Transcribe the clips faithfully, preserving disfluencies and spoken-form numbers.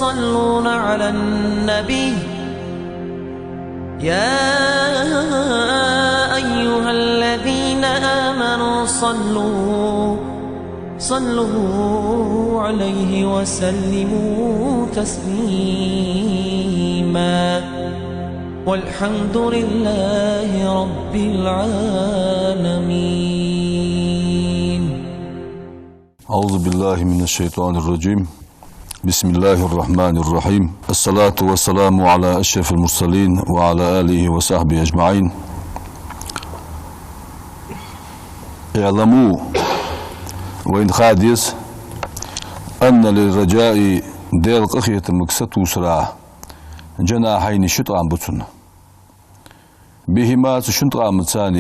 يصلون على النبي، يا أيها الذين آمنوا صلوا، صلوا عليه وسلموا تسليما. والحمد لله رب العالمين. أعوذ بالله من الشيطان الرجيم. بسم الله الرحمن الرحيم. الصلاة والسلام على أشرف المرسلين وعلى آله وصحبه أجمعين. اعلموا, вайна ха деза, أن للرجاء, Даьла къахетамга сатувсара, جناحين, ши ткъам ба цунна. بهما, цу шин ткъамаца,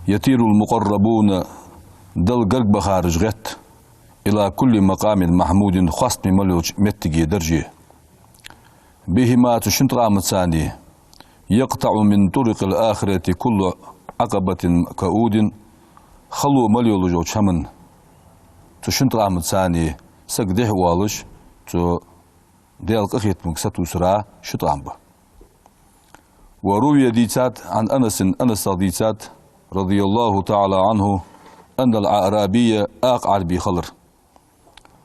يطير المقربون, Далла гарга бахараш гӀетт, إلى كل مقام محمود, хоастаме мел йолча моттиге, дарже. بهما, цу шин ткъамаца, يقطع من طرق الآخرة كل عقبة كؤود, хало мел йолаш йолча хӀаман, цу шин ткъамаца саг дехьа оалаш, цу Даьла къахетамга сатувсара ши ткъам ба. وروي, дийцад, عن أنس, Анасах дийцад, رضي الله تعالى عنه, أن الأعرابي, акха Ӏарбий хилар.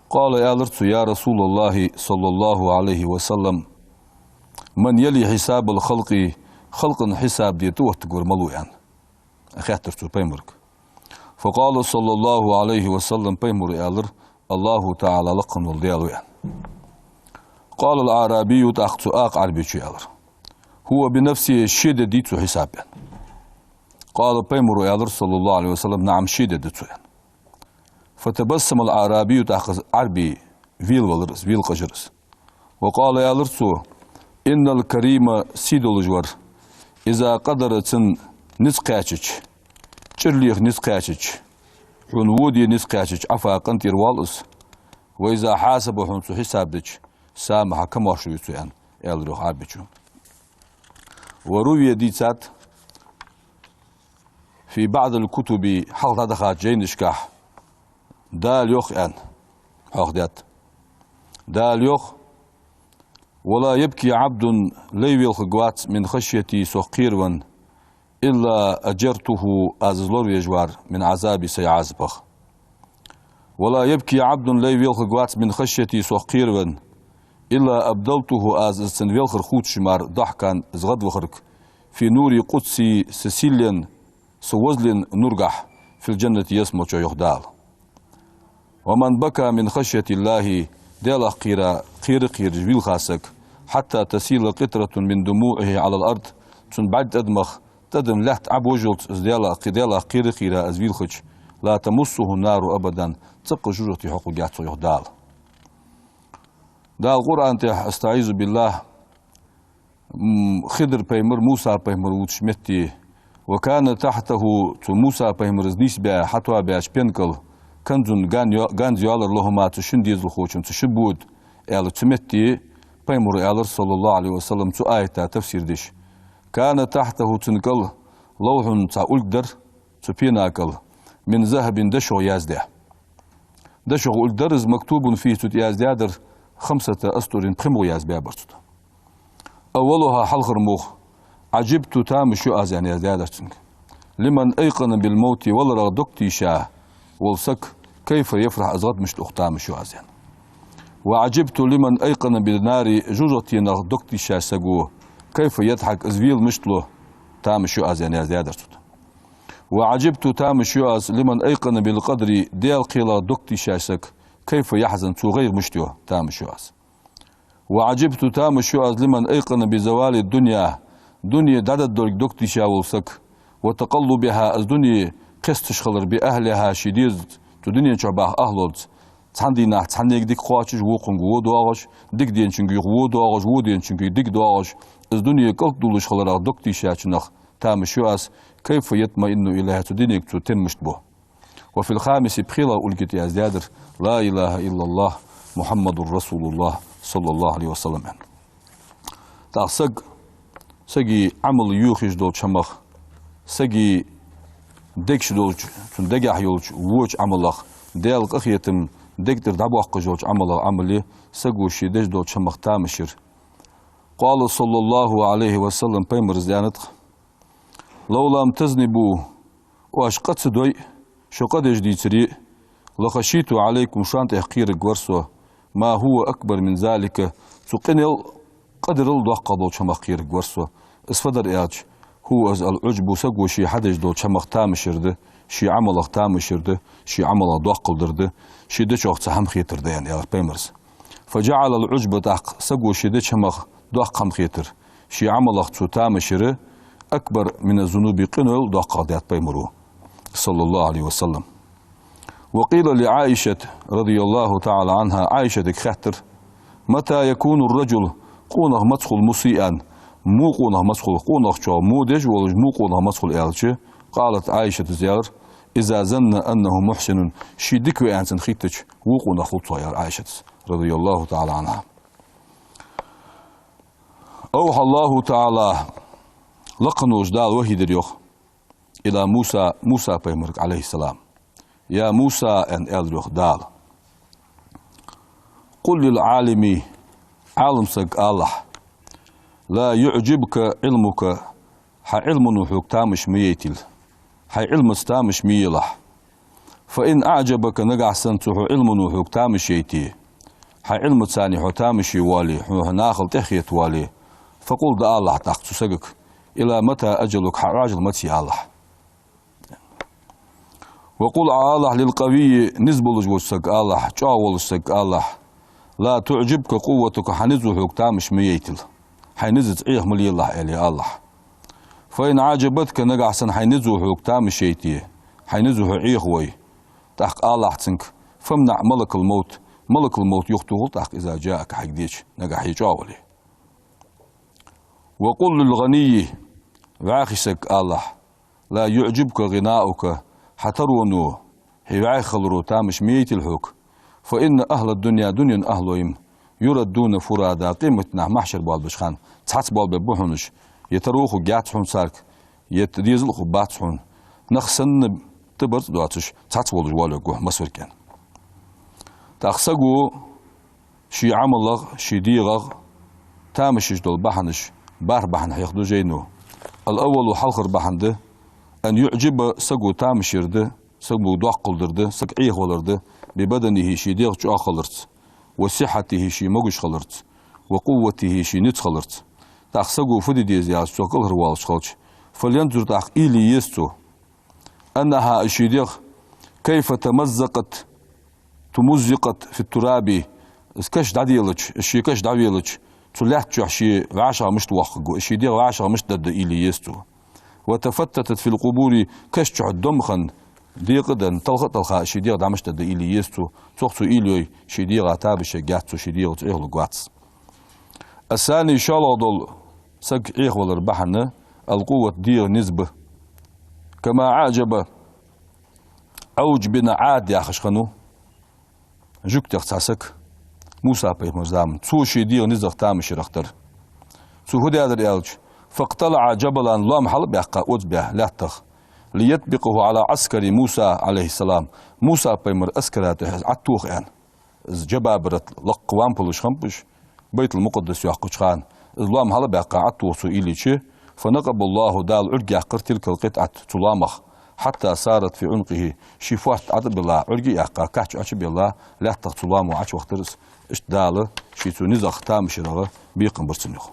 قال, аьлар цо: يا رسول الله صلى الله عليه وسلم، من يلي حساب الخلق, халкъа хьисап де тӀаоттаргвар малув, аьнна. Хаьттар цо пайхамарга. فقال صلى الله عليه وسلم, пайхамара аьлар: الله تعالى, лакха вола Даьла ва, аьнна. قال الأعرابي, тӀаккха цу акха Ӏарбечо аьлар: هو بنفسه, ше дергдий цо хьисап, аьнна. قال, пайхамара аьлар, صلى الله عليه وسلم: نعم, ше дергда цо, аьнна. فتبسم الأعرابي, тӀаккха из Ӏарбий велавелар из, велакъежар из. وقال, аьлар цо: إن الكريم, сий долаш вар, إذا قدر, цун низ кхаьчача, чӀир леха низ кхаьчача, хьона во де низ кхаьчача, عفا, къинтӀера воал из, وإذا حاسب, хьона цо хьисап дича, سامح, камаьршо ю цо, аьнна, аьлар йоах Ӏарбечо. وروي, дийцад, في بعض الكتب, хьалха дӀадахача жайнашка, Дала йоах, аьнна, хьоахадаьд. Дала йоах: ولا يبكي عبد, лай велхаргвац, من خشيتي, сох кхеравенна, إلا أجرته, аз из лоравеш вар, من عذابي, сай Ӏазапах. ولا يبكي عبد, лай велхаргвац, من خشيتي, сох кхеравенна, إلا أبدلته, аз из цун велхар хувцаш мара, ضحكا, из гӀадвахарг, في نور قدسي, са сийлен, са возален нургахь, في الجنة, ялсмала чу, йоах Дала. ومن بكى من خشية الله, Даьлах кхера, кхера кхераш вийлха саг, حتى تسيل قطرة من دموعه على الأرض, цун бӀарга тӀадамах тӀадам лаьтта Ӏобожалца из Даьлах кхе-, Даьлах кхера кхера из вийлхача, لا تمسه النار أبدا, цӀаккха жожагӀате хьокхаргьяц цох, йоах Дала. Дала Къуръан тӀа, أستعيذ بالله, м, Хидр пайхамар, Муса пайхамар вувцача метте, وكان تحته, цу Муса пайхамара нийсбаь, хьатоабаьча пенкал, كنز, ганз йо-, ганз йоалар, لهما, цу шин дезалхочун, цу шин бода, аьлча, цу метте пайхамара аьлар, صلى الله عليه وسلم, цу аята тафсир деш: كان تحته, цун кӀал, لوح, цхьа улг дар, цу пена кӀал, من ذهب, дошох яздаь. ДошогӀа улг дар из, مكتوب فيه, цу тӀа яздаьдар, خمسة أسطر, пхи мугӀ язбаь бар цу тӀа. أولها, хьалхара мугӀ: عجبت, тамаш ю аз, аьнна, яздаьдар цунга, لمن أيقن بالموت, валарах дог тийша вола саг, كيف يفرح, из гӀад мишта ух, тамаш ю аз, аьнна. وعجبت لمن أيقن بالنار, жожагӀатенах дог тийша саго, كيف يضحك, из вела мишта лу, тамаш ю аз, аьнна, яздаьдар цу тӀа. وعجبت, тамаш ю аз, لمن أيقن بالقدر, Даьла кхелах дог тийша саг, كيف يحزن, цо гӀайгӀа мишта ю, тамаш ю аз. وعجبت, тамаш ю аз, لمن أيقن بزوال الدنيا, дуне дӀадоаларга дог тийша вола саг, وتقلبها, из дуне кхесташ хилар, بأهلها, ший дезалца, цу дунен чу баха ахӀлолца, цхьан дийнахьа цхьаннега дика кхоачаш, вокхунга во доагӀаш, дика денчунга юха во доагӀаш, во денчунга юха дика доагӀаш, из дуне кӀалтӀадувлаш хиларах дог тийшачунах тамаш ю аз, كيف يطمئن إليها, цу дунега цо тен мишта бу. وفي الخامس, пхелагӀа улга тӀа яздаьдар: لا إله إلا الله محمد رسول الله صلى الله عليه وسلم, аьнна. ТӀаккха саг, сага Ӏамал йохаеш долча хӀамах, сага дегаш долча, цун дегахьа йолча воча Ӏамалах, Даьла къахетам дег тӀара дӀабоаккхаш йолча Ӏамалах Ӏамал я, саго ше деш долча хӀамах тамаш яр. قال صلى الله عليه وسلم, пайхамара аьннад-кх: لو لم تذنبوا, оаш къа ца дой, шо къа деш дийцаре, لخشيت عليكم, шоана тӀехь кхераргвар со, ما هو أكبر من ذلك, цу къинел къадарал доккхагӀа долча хӀамах кхераргвар со. Из фу дар аьлча, هو, из, العجب, саго ше хьадеш долча хӀамах тамаш яр да, ший Ӏамалах тамаш яр да, ший Ӏамалах доаккхал дар да, ше дечох цхьа хӀама хетар да, аьнна, аьлар пайхамара. فجعل العجب, тӀаккха саго ше деча хӀамах доккха хӀама хетар, ший Ӏамалах цо тамаш яр, أكبر من الذنوب, къинойла доккхагӀа даьд пайхамара, صلى الله عليه وسلم. وقيل لعائشة رضي الله تعالى عنها, Ӏайшатага хаьттар: متى يكون الرجل, къонах маца хул, مسيئا, во къонах маца хул, къонахчох во деш волаш, во къонах маца хул аьлча, قالت, Ӏайшатас аьлар: إذا ظن أنه محسن, ше дика ва аьнна цунна хеттача, во къонах хул цох, аьлар Ӏайшатас, رضي الله تعالى عنها. أوحى الله تعالى, лакха волча Дала вахьи дир, йоах, إلى موسى, Муса пайхамарга, عليه السلام. يا موسى, аьнна, аьлар, йоах, Дала: قل للعالم, Ӏалам сагага алалахь, لا يعجبك علمك, хьа Ӏилмано хьога тамаш ма яйтийла, хьай Ӏилмаца тамаш ма елахь. فإن أعجبك, нагахьа санна цу хьа Ӏилмано хьога тамаш яйте, хьа Ӏилмаца хьо тамаш е воале, хьо нахала тӀехьа хета воале, فقل, дӀаалалахь тӀаккха цу сагага: إلى متى أجلك, хьа Ӏоажал маца я, алалахь. وقل, Ӏа алалахь, للقوي, низ болаш волча сагага алалахь, чӀоагӀа волча сагага алалахь: لا تعجبك قوتك, хьа низо хьога тамаш ма яйтийла, хьай низаца Ӏеха ма лелалахь, аьле, алалахь. فإن أعجبتك, нагахьа санна хьай низо хьога тамаш яйте, хьай низо хьо Ӏехавой, тӀаккха алалахь цунга: فامنع ملك الموت, малакал-мовт юхатохал тӀаккха, إذا جاءك, хьайга деча, нагахьа хьо чӀоагӀа вале. وقل للغني, вӀаьхий сагага алалахь: لا يعجبك غناؤك, хьа таро, хьо вӀаьхий хиларо тамаш ма яйтийла хьога. فإن أهل الدنيا, дунен ахӀлой-м, يردون فرادى, къематдийнахьа, махьшар болабеш хана, цхьацца болабергба хьона уж, е таро хургьяц хьона царга, е дезал а хургбац хьона. Нах санна тӀабарзкъа доацаш, цхьацца волаш воалавергва хьо массавар кӀен. ТӀаккха саго ший Ӏамалах, ший дегӀах тамаш еш дола бахьанаш барх бахьан хьехаду жайно. الأول, хьалхара бахьан да: أن يعجب, саго тамаш яр да, саго доаккхал дар да, саг Ӏехавалар да, ببدنه, ший дегӀ чӀоагӀа хиларца, وصحته, ший могаш хиларца, وقوته, ший низ хиларца. ТӀаккха саго фу де деза аьлча, цох кӀалхарвоалаш хилча, فلينظر, тӀаккха уйла е еза цо, أنها, ший дегӀ, كيف تمزقت, تمزقت في التراب, из каша дӀаделча, из ший каша дӀавелча, цу лаьтта чу ший вӀашагӀ мишта воаккхаргва, из ший дегӀ вӀашагӀ мишта даргда, уйла е еза цо. وتفتتت في القبور, каша чу дом хинна, декъа а денна, талха а талха, из ший дегӀ дӀа мишта даргда, уйла е еза цо. Цох цо уйла йой, ший дегӀа тамаш ергьяц цо, ший дегӀаца Ӏехалургвац. الثاني, шоллагӀа дола саг Ӏехавалара бахьан القوة, дегӀа низ ба. كما أعجب عوج بن عاد, яхаш хиннав жугтех цхьа саг, Муса пайхамара заман. Цо ший дегӀа низах тамаш ярах тара. Цо фу даьдар аьлча, فاقتلع جبلا, лоам хьалбаьккха, оцбаь лаьттах, ليطبقه على عسكر موسى عليه السلام, Муса пайхамара аскара тӀа из Ӏотоха аьнна. Из Джабабират лакха вампалаш хиннаб уж, Байтул-Мукъаддас йоаккхача хана. Из лоам хьалбаьккха Ӏотоха цо уйла йича, فنقب الله, Дала Ӏург яьккхар, تلك القطعة, цу лоамах, حتى صارت في عنقه, ший фоарт ӀотӀабилла, Ӏург а яьккха, кач Ӏочубилла, лаьттах цу лоамо Ӏочувахийтар из. Иштта Дала ший цу низах тамаш ярах бекхам бир цунна, йоах.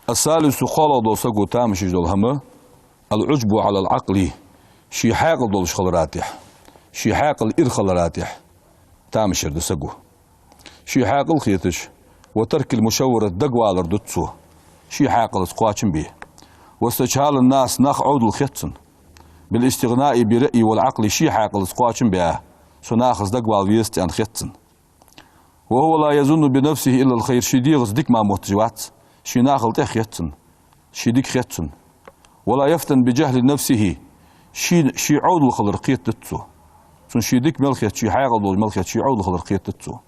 الثالث, кхоалагӀа дола саго тамаш еш дола хӀама العجب على العقل, ший хьаькъал долаш хилара тӀехьа, ший хьаькъал ира хилара тӀехьа тамаш яр да саго. Ший хьаькъал хеташ, وترك المشورة, дагавалар дут цо, ший хьаькъалаца кхоачам бе. واستجهال الناس, нах Ӏовдал хет цунна, بالاستغناء بالرأي والعقل, ший хьаькъалаца кхоачам бе, со нахаца дагавала везац аьнна хет цунна. وهو لا يظن بنفسه إلا الخير, ший дегӀаца дика мара мотташ вац, ше нахал тӀехьа хет цунна, ше дика хет цунна. ولا يفتن بجهل نفسه, ший, ший Ӏовдал хилар кхетадац цо. Цунна ше дика мел хет, ший хьаькъал долаш мел хет, ший Ӏовдал хилар кхетадац цо.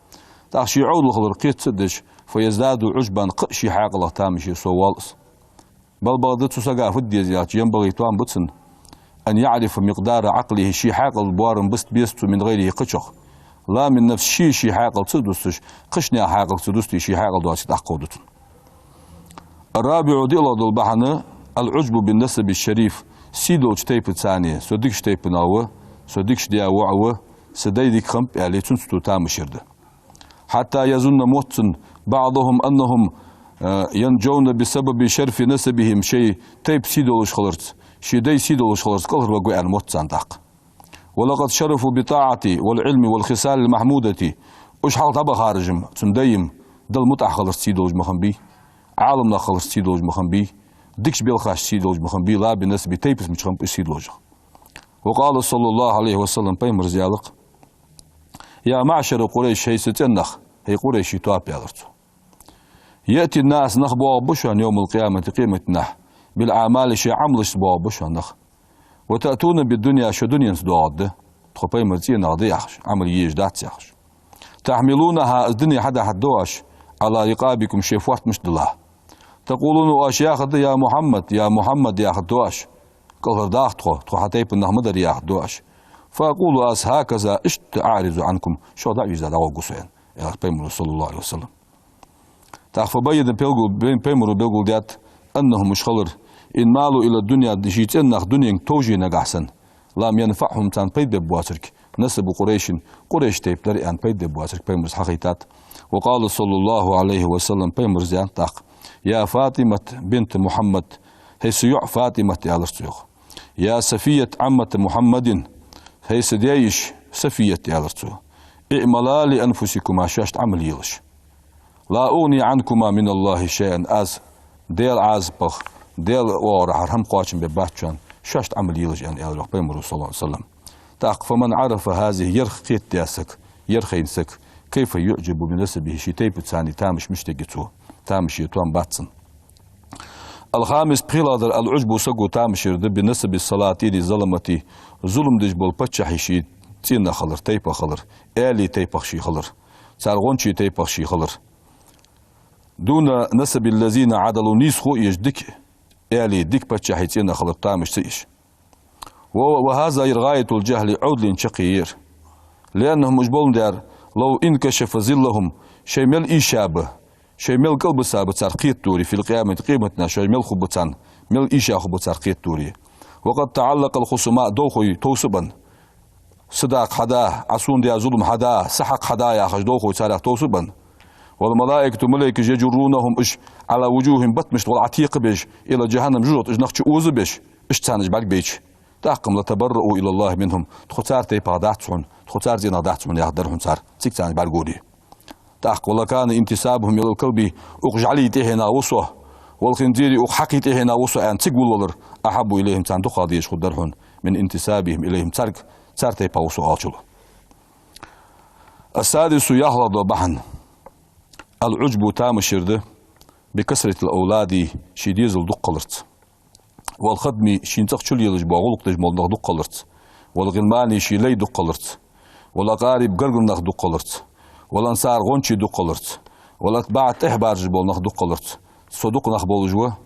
ТӀаккха ший Ӏовдал хилар кхета ца деш, فيزداد عجبا, кхы а ший хьаькъалах тамаш е совоал из. بل, бакъда, цу сага фу де деза аьлча, ينبغي, тоам ба цунна, أن يعرف مقدار عقله, ший хьаькъала боарам биста беза цо, من غيره, кхычох. لا من نفسه, ший-ший хьаькъал ца дусташ, кхыча наьха хьаькъал ца дусташ, ший хьаькъал доацаш дӀакховдадеш. الرابع, диълагӀа дола бахьан, العجب بالنسب الشريف, сий долча тайпаца, со дикача тайпанах ва, со дикача даь воӀ ва, са дай дика хиннаб аьле, цунца ту тамаш яр да. حتى يظن, моццан, بعضهم أنهم, э, ينجون بسبب شرف نسبهم, шоай тайпа сий долаш хиларца, шоай дай сий долаш хиларца кӀалхарваргва аьнна моццан тӀаккха. ولقد شرفوا بالطاعة والعلم والخصال المحمودة. Уж хьалха дӀабахараш-м, цун дай-м, Далла мутӀахьа хиларца сий долаш ма хиннабий, Ӏаламнах хиларца сий долаш ма хиннабий, дикача белхашца сий долаш ма хиннабий, لا بالنسب, тайпаца мича хиннаб уж сий долаш. وقال صلى الله عليه وسلم, пайхамара аьлар-кх: يا معشر قريش, хӀай са цӀен нах, хӀай Къурайший тоаба, аьлар цо. يأتي الناس, нах боагӀаргба шоана, يوم القيامة, къематдийнахьа, بالأعمال, шоай Ӏамалашца боагӀаргба шоана нах. وتأتون بالدنيا, шо дуненца доагӀаргда, тхо пайхамара цӀен нах да яхаш, Ӏамал е езаш дац яхаш. تحملونها, из дуне хьадахьаргда оаш, على رقابكم, шоай фоартамашта дилла. تقولون, оаш яхаргда: يا محمد, يا محمد, яхаргда оаш. КӀалхардаккха тхо, тхо хьа тайпан нах ма дар, яхаргда оаш. فأقول, аз, هكذا, иштта, أعرض عنكم, шух дӀа а вийрза дӀагӀоргва со, аьнна, аьлар пайхамара, صلى الله عليه وسلم. ТӀаккха فبين, белгал-, бе-, пайхамара белгалдаьд, أنهم, уж хилар, إن مالوا إلى الدنيا, ший цӀен нах дуненга товше нагахьа санна, لم ينفعهم, царна пайда бергбоацалга, نسب قريش, Къурайш тайпа дар аьнна пайда бергбоацалга пайхамара хьахайтад. وقال صلى الله عليه وسلم, пайхамара аьннад тӀаккха: يا فاطمة بنت محمد, хӀай са йоӀ ФатӀимат, аьлар цо йоах. يا صفية عمة محمد, хӀай са даь йиша Сафият, аьлар цо. اعملا لأنفسكما, шоашта Ӏамал елаш. لا أغني عنكما من الله شيئا, аз Даьла Ӏазапах, Даьла оагӀорахьара хӀама кхоачам бергбац шоана, шоашта Ӏамал елаш, аьнна, аьлар йоах пайхамара, صلى الله عليه وسلم. ТӀаккха فمن عرف هذه, ерх кхетадаь саг, ерхайна саг, كيف يعجب بنسبه, ший тайпаца тамаш мишта ергья цо, тамаш е тоам бац цунна. الخامس, пхелагӀдар, العجب, саго тамаш яр да, بنسب السلاطين الظلمة, зулам деш бола паччахьий ший цӀенах хилар, тайпах хилар, аьлий тайпах ший хилар, цар гӀончий тайпах ший хилар. دون نسب الذين عدلوا, нийсхо еш дика аьлий, дика паччахьий цӀенах хилар тамаш ца еш. و-, وهذا, ер, غاية الجهل, Ӏовдален чаккхе я ер. لأنهم, уж боландаь, لو انكشف ظلهم, шоай мел ийша ба, шоай мел кӀалбиса ба цар кхетадоре, في القيامة, къематдийнахьа шоай мел хургба царна, мел ийша хургба цар кхетадоре. وقد تعلق الخصماء, довхой товсабенна. Са дакъа хьада, Ӏа сона даь зулам хьада, са хьакъ хьада яхаш, довхой царех товсабенна. والملائكة, малайкаш, يجرونهم, уж على وجوههم, баттамашта гӀолла Ӏотекхабеш, إلى جهنم, жожагӀате уж нах чуозабеш, уж царна уж бӀаргабайча. ТӀаккха-м لتبرؤوا إلى الله منهم, тхо цар тайпах дац хьона, тхо цар цӀенах дац хьона, яхаргдар хьона цар, цига царна уж бӀаргагоре. ТӀаккха ولكان انتسابهم إلى الكلب, укх жӀалий тӀехьенах ва со, والخنزير, укх хьакхий тӀехьенах ва со, аьнна, цига волавалар, أحب إليهم, царна дукхагӀа дезаш хургдар хьона, من انتسابهم إليهم, царга, цар тайпах ва со оалачул. السادس, ялхлагӀа дола бахьан, العجب, тамаш яр да, بكثرة الأولاد, ший дезал дукха хиларца. والخدم, шийна цӀагӀа чулелаш бола, гӀулакх деш бола нах дукха хиларца. والغلمان, ший лай дукха хиларца. والأقارب, гаргара нах дукха хиларца. والأنصار, гӀончий дукха хиларца. والأتباع, тӀехьабаржаш бола нах дукха хиларца. Со дукха нах болаш ва,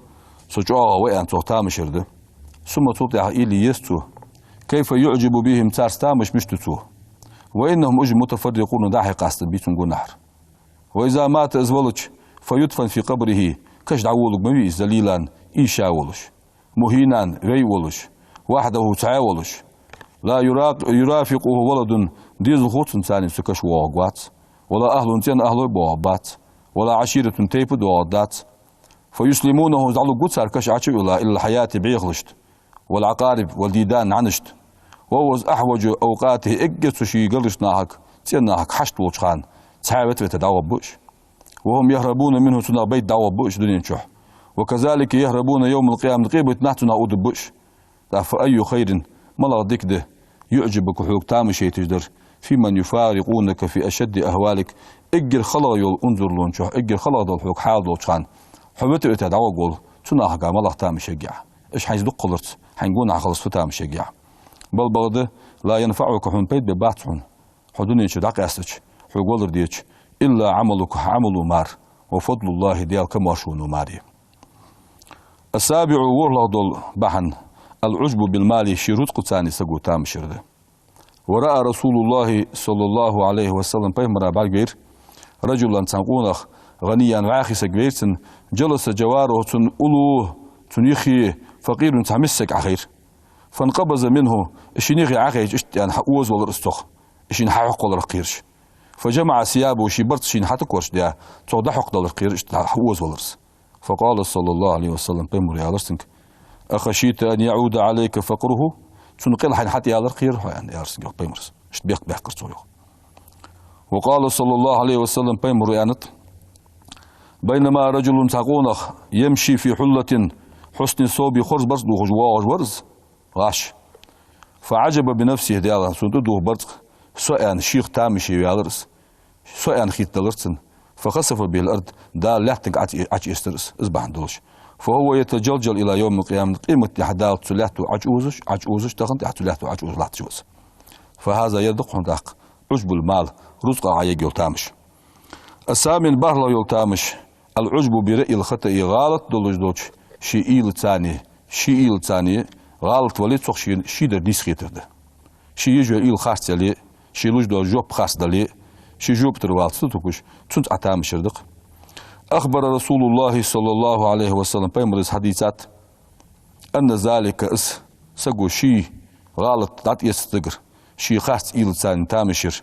со чӀоагӀагӀа ва аьнна, цох тамаш яр да. ثم, цул тӀехьагӀа, или еза цо: كيف يعجب بهم, царца тамаш мишта ду цо. وإنهم, уж, متفرقون, дӀа-хьа къастанбий цун гонахьара. وإذا مات, из валача, فيدفن في قبره, каша дӀаволалург ма вий из, ذليلا, ийша волаш, مهينا, вей волаш, وحده, цхьаь волаш. لا يراق-, يرافقه ولد, дезалхо цунца цу каша воагӀаргвац, ولا أهل, цӀен ахӀлой боагӀаргбац, ولا عشيرة, тайпа доагӀаргдац. فيسلمونه, из дӀалургва цар каша Ӏочу а вилла, إلى الحياة, бӀехалашта. والعقارب, والديدان, нӀанашта. وهو أحوج أوقاته, эггара цу ший гаргарча нахага, цӀен нахага хьашт волча хана, цхьаь вета-вета дӀагӀоргба уж. وهم يهربون منه, цунах байта дӀагӀоргба уж дунен чу. وكذلك يهربون يوم القيامة, къематдийнахьа цунах удаб уж. ТӀаккха فأي خير, малагӀа дика да, يعجبك, хьога тамаш яйташ дар, في من يفارقونك في أشد أهوالك, эггара халагӀа йолча унзалон чу, эггара халагӀа дола хьога хьал долча хана, хьо вета-вета дӀагӀоргволча цу нахага малагӀа тамаш ергья Ӏа? Уж хьайца дукха хиларца, хьайна гонахьа хиларца фу тамаш ергья Ӏа? بل, бакъда, لا ينفعك, хьона пайда бергбац хьона, хьо дунен чу дӀакъаьстача, хьога валар деча, إلا عملك, хьа Ӏамало мара, وفضل الله, Даьла камаьршо мара. السابع, ворхӀлагӀа дола бахьан, العجب بالمال, ший рузкъаца саго тамаш яр да. ورأى رسول الله صلى الله عليه وسلم, пайхамара бӀаргавайра, رجلا, цхьан къонах, غنيا, вӀаьхий саг вайра цунна, جلس جواره, цун уллув, цун юхе, فقير, цхьа миска саг Ӏохайра. فانقبض منه, шийна юхе Ӏохайча, иштта аьнна хьаозавелар из цох, шийна хьахьокхаваларах кхераш. فجمع ثيابه, ший барзкъа шийна хьатӀакхоачашдаь, цох дӀахьокхадаларах кхераш, иштта хьаозавелар из. فقال صلى الله عليه وسلم, пайхамара аьлар цунга: أخشيت أن يعود عليك فقره؟ Цун къел хьайна хьатӀаяларах кхерар хьо, аьнна, аьлар цунга йоах пайхамара. Иштта бехк баьккхар цо йоах. وقال صلى الله عليه وسلم, пайхамара аьннад: بينما رجل, цхьа къонах, يمشي في حلة حسن الثوب, хорза барзкъа дувхаш воагӀаш вар из гӀаш. فعجب بنفسه, Даьла, сона тӀадувха барзкъа со аьнна, шийх тамаше ваьлар из. Со аьнна хийтадалар цунна. فخسف به الأرض, Дала лаьттага Ӏочу-, Ӏочуэцар из, из бахьан долаш. فهو يتجلجل إلى يوم القيامة, къематдийнахьа Дала цу лаьтто Ӏочуозаш, Ӏочуозаш, тахан тӀехьа цу лаьтто Ӏочуозаш латташ ва из. فهذا, ер да-кх хьона тӀаккха, عجب المال, рузкъах Ӏояьнна йола тамаш. الثامن, бархӀлагӀа йола тамаш, العجب برأي الخطأ, гӀалат долаш долча ший уйлаца, ший уйлаца, гӀалат вале а цох ший, ший дар нийса хетар да. Ше еш йола уйла харц яле а, ше луш дола жоп харц дале а, ше жоп тӀара валац тӀатухаш, цунца Ӏотамаш яр да-кх. أخبر رسول الله صلى الله عليه وسلم, пайхамара из хьадийцад, أن ذلك, из саго ший гӀалат дӀатӀаэцаргдагара, ший харц уйлаца тамаш яр,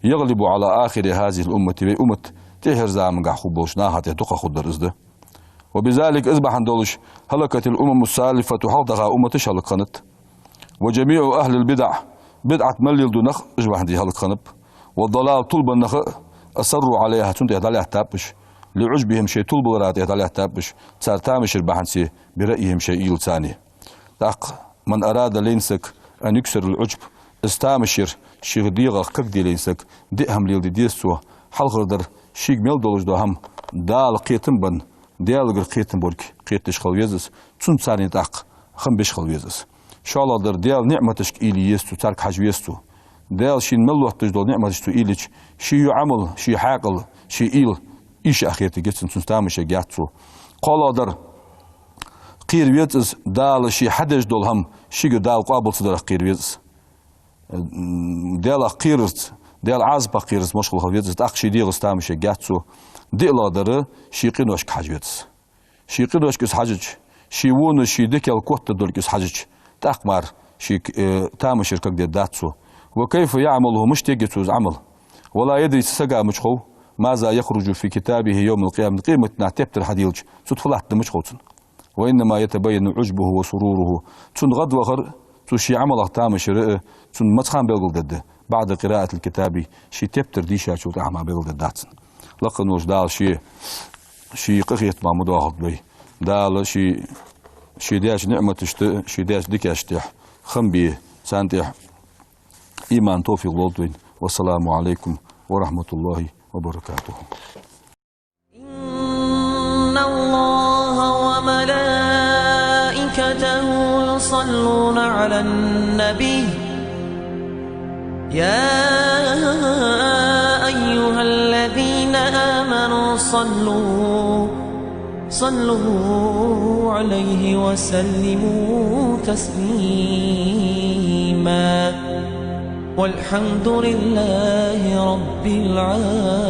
يغلب على آخر هذه الأمة, вай уммат тӀехьара замангахь хургболча наха тӀа дукхагӀа хургдар из да. وبذلك, из бахьан долаш, هلكت الأمم السالفة, хьалха даха умматаш хӀалакхиннад. وجميع أهل البدع, бидӀат мел леладу нах а уж бахьан долаш хӀалакхиннаб. والضلال, тилабенна нах а, أصروا عليها, цунна тӀа дӀалаьттаб уж, لعجبهم, шоай тилабалара тӀа дӀалаьттаб уж, цар тамаш яра бахьанца, برأيهم, шоай уйлаца. ТӀаккха, من أراد, лайна саг, أن يكثر العجب, из тамаш яр шийх дегӀах кагде лайна саг, диъ хӀама леладе деза цо. Хьалхардар, шийга мел долаш дола хӀама Дала кхетам бенна, Даьлагара кхетам болга кхетадеш хила веза из, цунца царна тӀаккха хам беш хила веза из. ШоллагӀдар, Даьла ниӀматашка уйла е еза цо, царга хьажа веза цо. Даьла шийна мел лоаттадеш дола ниӀматаш цо уйла йича, ший йола Ӏамал, ший хьаькъал, ший уйла ийша хетаргьяц цунна, цунца тамаш ергьяц цо. КхоалагӀдар, кхера веза из, Дала ше хьадеш дола хӀама шийгара Дала къоабал ца дарах кхера веза из. М, Даьлах кхерарца, Даьла Ӏазапах кхерарца мошхал хила веза из, тӀаккха ший дегӀаца тамаш ергьяц цо. ДиълагӀдар, ший къиношка хьажа веза из. Ший къиношка из хьажача, ший вонаш, ший дикал котта долга из хьажача, тӀаккха мара ший, э, тамаш яр кагде дац цо. وكيف يعمله, мишта ергья цо из Ӏамал? ولا يدري, цу сага мича хов, ماذا يخرج في كتابه يوم القيامة, къематдийнахьа тептар хьадийлача, цу тӀа фу латтаргда мича хов цунна. وإنما يتبين عجبه وسروره. Цун гӀадвахар, цу ший Ӏамалах тамаш яр а, цун маца хана белгалдергда? بعد قراءة الكتاب, ший тептар дийшачул тӀехьа мара белгалдергдац цунна. Лакха волча Дала ше, ший къахетамах ма доахалда вай. Дала ше, ше даьча ниӀматашта, ше даьча дикашта тӀехьа хам бе, царна тӀехьа иман, товфикъ лолда вайна. والسلام عليكم ورحمة الله وبركاته. إن الله وملائكته يصلون على النبي، يا أيها الذين آمنوا صلوا، صلوا عليه وسلموا تسليما. والحمد لله رب العالمين.